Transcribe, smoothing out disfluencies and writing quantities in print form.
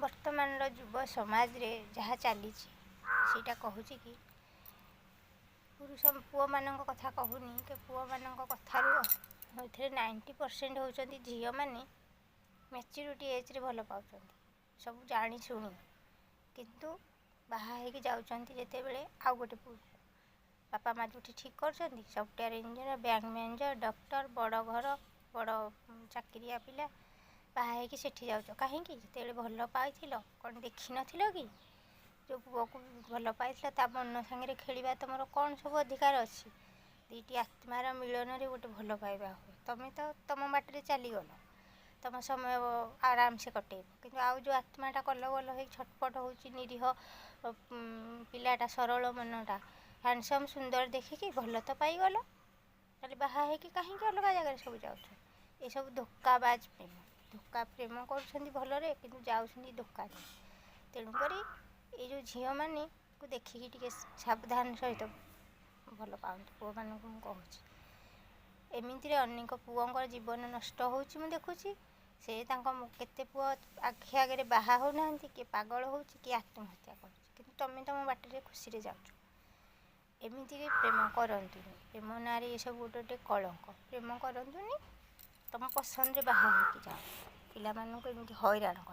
ବର୍ତ୍ତମାନର ଯୁବ ସମାଜରେ ଯାହା ଚାଲିଛି, ସେଇଟା କହୁଛି କି ପୁରୁଷ ପୁଅମାନଙ୍କ କଥା କହୁନି କି ପୁଅମାନଙ୍କ କଥାରୁ ଏଥିରେ 90% ହେଉଛନ୍ତି ଝିଅମାନେ ମ୍ୟାଚୁରିଟି ଏଜ୍ରେ ଭଲ ପାଉଛନ୍ତି ସବୁ ଜାଣି ଶୁଣି, କିନ୍ତୁ ବାହା ହେଇକି ଯାଉଛନ୍ତି ଯେତେବେଳେ ଆଉ ଗୋଟେ ପୁରୁଷ। ବାପା ମା' ଯେଉଁଠି ଠିକ୍ କରୁଛନ୍ତି, software engineer, bank manager, doctor, ବଡ଼ ଘର, ବଡ଼ ଚାକିରିଆ ପିଲା, ବାହା ହେଇକି ସେଠି ଯାଉଛ କାହିଁକି? ଯେତେବେଳେ ଭଲ ପାଇଥିଲ, କ'ଣ ଦେଖିନଥିଲ କି? ଯେଉଁ ପୁଅକୁ ଭଲ ପାଇଥିଲ, ତା ମନ ସାଙ୍ଗରେ ଖେଳିବା ତୁମର କ'ଣ ସବୁ ଅଧିକାର ଅଛି? ଦୁଇଟି ଆତ୍ମାର ମିଳନରେ ଗୋଟେ ଭଲ ପାଇବା ହୁଏ। ତମେ ତ ତୁମ ବାଟରେ ଚାଲିଗଲ, ତୁମ ସମୟ ଆରାମସେ କଟେଇବ, କିନ୍ତୁ ଆଉ ଯେଉଁ ଆତ୍ମାଟା କଲବଲ ହେଇ ଛଟପଟ ହେଉଛି, ନିରୀହ ପିଲାଟା, ସରଳ ମନଟା, ହ୍ୟାଣ୍ଡସମ୍ ସୁନ୍ଦର ଦେଖିକି ଭଲ ତ ପାଇଗଲ, ତାହେଲେ ବାହା ହେଇକି କାହିଁକି ଅଲଗା ଜାଗାରେ ସବୁ ଯାଉଛ? ଏସବୁ ଧୋକାବାଜ ପ୍ରେମ। ଧୋକା ପ୍ରେମ କରୁଛନ୍ତି ଭଲରେ, କିନ୍ତୁ ଯାଉଛନ୍ତି ଧୋକାରେ। ତେଣୁକରି ଏଇ ଯେଉଁ ଝିଅମାନଙ୍କୁ ଦେଖିକି ଟିକେ ସାବଧାନ ସହିତ ଭଲ ପାଆନ୍ତୁ, ପୁଅମାନଙ୍କୁ ମୁଁ କହୁଛି। ଏମିତିରେ ଅନେକ ପୁଅଙ୍କର ଜୀବନ ନଷ୍ଟ ହେଉଛି, ମୁଁ ଦେଖୁଛି। ସେ ତାଙ୍କ କେତେ ପୁଅ ଆଖି ଆଗରେ ବାହା ହେଉନାହାନ୍ତି, କିଏ ପାଗଳ ହେଉଛି, କିଏ ଆତ୍ମହତ୍ୟା କରୁଛି, କିନ୍ତୁ ତୁମେ ତୁମ ବାଟରେ ଖୁସିରେ ଯାଉଛ। ଏମିତିକି ପ୍ରେମ କରନ୍ତୁନି। ପ୍ରେମ ନାଁରେ ଏସବୁ ଗୋଟେ ଗୋଟେ କଳଙ୍କ। ପ୍ରେମ କରନ୍ତୁନି, ତୁମ ପସନ୍ଦରେ ବାହା ହେଇକି ଯାଅ। ପିଲାମାନଙ୍କୁ ଏମିତି ହଇରାଣ କର